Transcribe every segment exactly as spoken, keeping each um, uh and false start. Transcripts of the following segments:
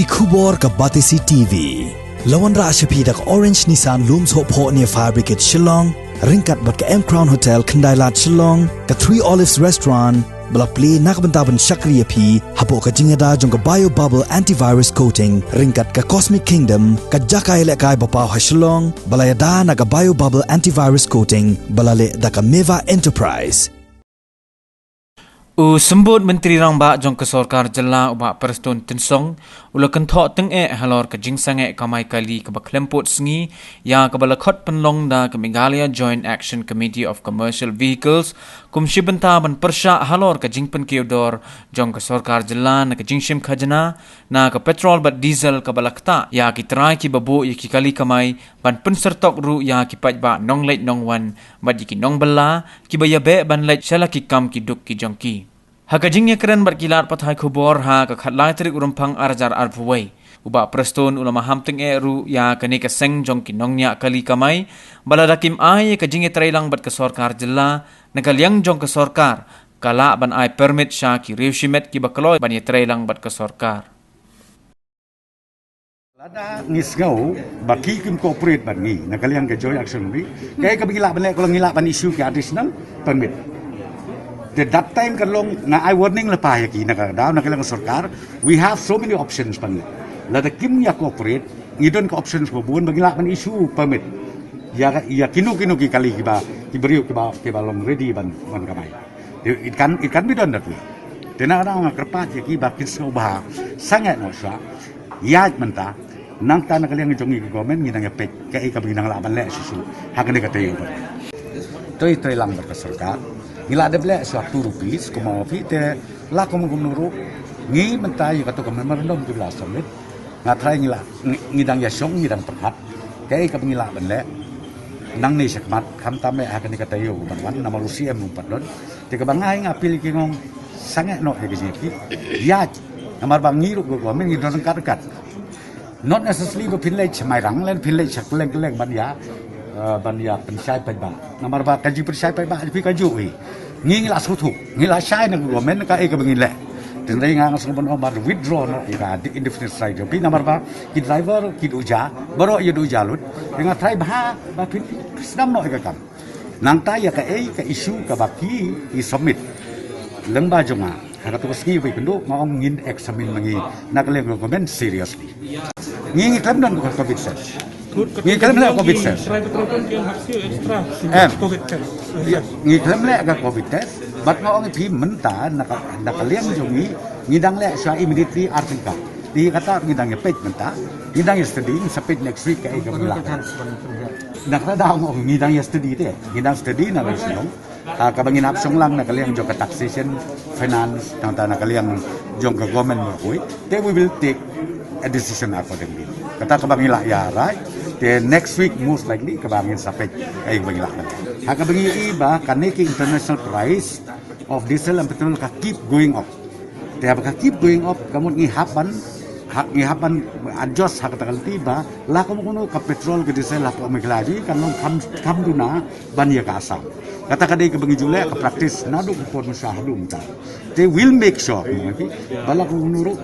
Ki khubor ka Batesi T V. La wanrah sha phi da ka Orange Nissan Lum Sohphoh near Fire Brigade Shillong, ryngkat bad ka M Crown Hotel Khyndailad Shillong, ka Three Olives Restaurant, ba la plie na ka bynta ban shakri ïa phi hapoh ka jingïada jong ka Bio Bubble Antivirus Coating, ryngkat ka Cosmic Kingdom, ka jaka ïalehkai ba paw ha Shillong, ba la ïada na ka Bio Bubble Antivirus Coating, ba la leh da ka Meva Enterprise. U Symbud Myntri Rangbah jong ka Sorkar Jylla u Bah Prestone Tynsong, u la kynthoh tyngeh halor ka jingsangeh kamai kali kaba khlem pud sngi, ïa kaba la khot pynlong da ka Meghalaya Joint Action Committee of Commercial Vehicles, kum shi bynta ban pyrshah halor ka jingpynkiew dor jong ka Sorkar Jylla na ka jingshim khajna, na ka petrol bad diesel kaba la ktah ïa ki trai kiba buh ïa ki kali kamai, ban pynsyrtok ruh ïa ki paidbah nongleit nongwan, bad ïa ki nongbylla, kiba ïabeh ban leit sha la ki kam ki duk ki jong ki. Ha ka jingïakren bad ki lad pathai khubor ha ka khatlai tarik u Rymphang arhajar arphew wei, u Bah Prestone u la maham tyngeh ruh ïa kane ka seng jong ki nongñiah kali kamai, ba lada kim ai ïa ka jingïatreilang bad ka Sorkar Jylla, na ka liang jong ka Sorkar, ka lah ban ai permit sha ki riew shimet kiba kloi ban ïatreilang bad ka Sorkar. Lada ngi sngew ba ki kim cooperate bad ngi na ka liang ka Joint Action Committee, kaei kaba ngi lah ban leh, ka long ngi lah ban issue ki additional permit. Te that time ka long, nga ai warning lypa ïa ki na ka daw na ka liang ka sorkar, we have so many options pang ngi. Lada kim ïa cooperate, ngi don ka options ba bun ba ngi lah ban issue permit ïa, ïa kino kino ki kali kiba, ki briew kiba, kiba long ready ban, ban kamai. It can, it can be done that way. Te na ka daw nga kyrpad ïa ki ba kin sngewbha sangeh noh shuwa, ïaid mynta. Nangta na ka liang jong ngi ka government ngi dang ïa peit kaei kaba ngi dang lah ban leh shuh shuh ha kane ka taïew. Trei trei lang bad ka sorkar, ngi lah dep leh shuwa two rupees kumno phi, te la kumno kumno ruh, ngi mynta ïa kato ka memorandum ki la submit. Nga tharai ngi lah, ngi, ngi dang ïa shong, ngi dang pyrkhat kaei kaba ngi lah ban leh nangne shakhmat, khamtam eh ha kane ka taïew ban wan, namar u C M ruh um pat don. Te kaba nga, nga appeal ïa ki, nga ong sangeh noh ïa ka jingïaphi, ïaid. Namar ba ngi ruh ka government ngi don ryngkat ryngkat. Not necessarily ba phin leit sha Mairang lane phin leit sha kylleng kylleng ban ïa, eh, ban ïa pynshai paidbah. Namar ba ka jingpynshai paidbah jong phi kajuh hi. Ngi, ngi la sngewthuh, ngi la shai na ka government kaei kaba ngin leh. Te hynrei nga, nga sngewbha ban ong ba withdraw noh ïa ka indefinite strike jong phi, namar ba ki driver ki duh ja, baroh ïa duh ja lut. Te nga tharai bha ba phin, phin sdang noh ïa ka kam. Nangta ïa kaei ka issue kaba ki, ki submit lyngba jong nga ha kato ka sngi ba ïakynduh, nga ong ngin examine ma ngi na ka liang ka government seriously. Ngi, ngi khlem don ka COVID cess. Ngi khlem leh COVID cess. Em. Ngi khlem leh ka COVID test. Bad nga ong ïa phi mynta na ka, na ka liang jong ngi, ngi dang leh shuwa immediately ar tyngka. Te kata ngi dang ïa peit mynta, ngi dang ïa study, ngi sa peit next week kaei kaba ngi lah. Na kata daw nga ong ngi dang ïa study te, ngi dang study na ka liang jong ngi. Ah, kaba ngin hap shong lang na ka liang jong ka taxation, finance, tang ta na ka liang jong ka government marwei. Te we will take a decision accordingly. Kata kaba ngi lah ïa rai. Te next week most likely kaba ngin sa peit kaei kaba ngi lah. Ha kaba ngi ïohi ba kane ka international price of diesel and petrol ka keep going up. Te haba ka keep going up, ka mut ngi hap ban, ha, ngi hap ban adjust ha kata ka lynti ba la kumno kumno ka petrol ka diesel hapoh Meghalaya kan long kham, kham duna ban ïa ka Assam. Kata ka dei kaba ngi ju leh ka practice naduh ka por mynshwa haduh mynta. Te we'll make sure, kumno ngi, ba la kumno kumno ruh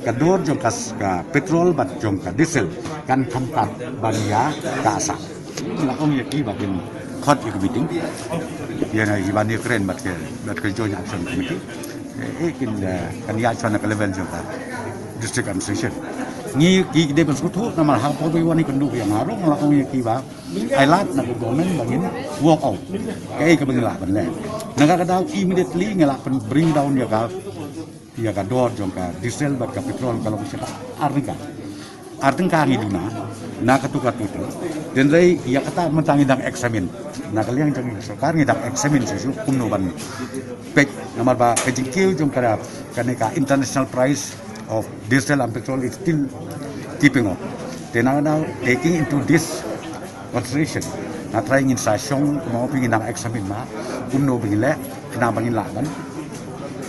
ka dor jong ka s-, ka petrol bad jong ka diesel kan kham pat ban ïa ka Assam. Nga ong ïa ki ba kin khot ïa ka meeting. Ïa na, ïa ban ïakren bad ka, bad ka Joint Action Committee. Eh, eh, kin, eh, kan ïa shon na ka level jong ka district administration. Ngi ki dei ban sngewthuh namar ha por ba wan ïakynduh ïa nga ruh nga la ong ïa ki ba ai lad na ka government ba ngin work out kaei kaba ngi lah ban leh. Na ka daw immediately ngi lah ban bring down ïa ka, ïa ka dor jong ka diesel bad ka petrol ka long sha ka ar tyngka. Ar tyngka ngi duna na katu katu tu. Te hynrei ïa kata mynta ngi dang examine. Na ka liang jong ka sorkar ngi dang examine shuh shuh kumno ban peit namar ba ka jingkiew jong ka, kane ka international price of diesel and petrol is still keeping up. Te na, now taking into this consideration, nga tharai ngin sa shong kumno phi, ngin dang examine ma kumno ba ngin leh khnang ba ngin lah ban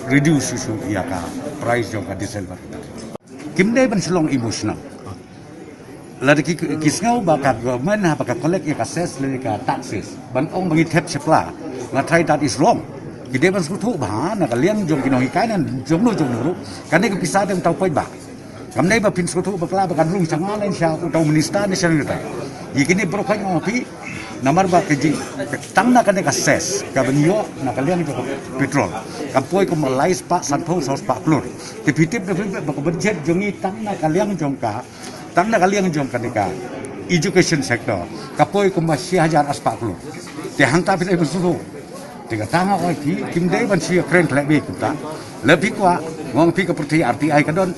reduce shuh shuh ïa ka price jong ka diesel bad petrol. Kim dei ban shu long emotional. Lada ki, ki sngew ba ka government haba ka collect ïa ka cess lane ka taxes ban ong ba ngi thep shapla, nga tharai that is wrong. Ki dei ban sngewthuh ba na ka liang jong ki nonghikai ne jong no jong no ruh, kane ka pisa te mynta u paidbah. Kam dei ba phin sngewthuh bakla ba kan rung sha nga ne sha uta u minister ne sha uta. Ïa kine baroh khoit nga ong phi, namar ba ka jing, tang na kane ka cess ka ban ïoh na ka liang jong ka petrol, ka poi kumba lai spah sanphew saw spah klur. Te phi tip da phi ba ka budget jong ngi tang na ka liang jong ka, tang na ka liang jong kane ka education sector ka poi kumba shi hajar ar spah klur. Te hangta phi dei ban sngewthuh. Te kata nga ong ïa phi, kim dei ban shu ïa kren khleh beit kumta. Lada phi kwah, nga ong ïa phi, ka pyrthei R T I ka don,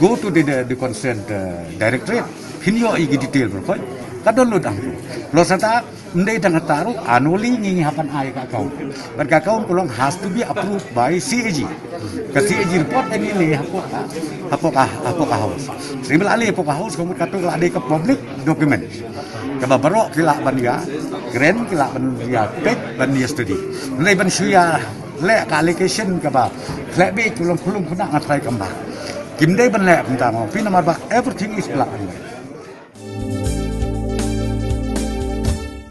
go to the, the, the concerned, uh, directorate, phin ïoh ïa ki detail baroh khoit. Ka don lut hangto. Plus hangta, ym dei tang kata ruh, annually ngi, ngi hap ban ai ka account. Bad ka account ka long has to be approved by C A G. Ka C A G report annually hapoh ka, hapoh ka, hapoh ka House. Sngewbha la leh hapoh ka House, ka mut kato ka la dei ka public document. Kaba baroh ki lah ban ïa kren, ki lah ban ïa peit, ban ïa study. Ym dei ban shu ïa leh ka allegation kaba khleh beit, ka long khlem kena, nga trai kumba. Kim dei ban leh kumta, nga ong ïa phi, namar ba everything is black and white.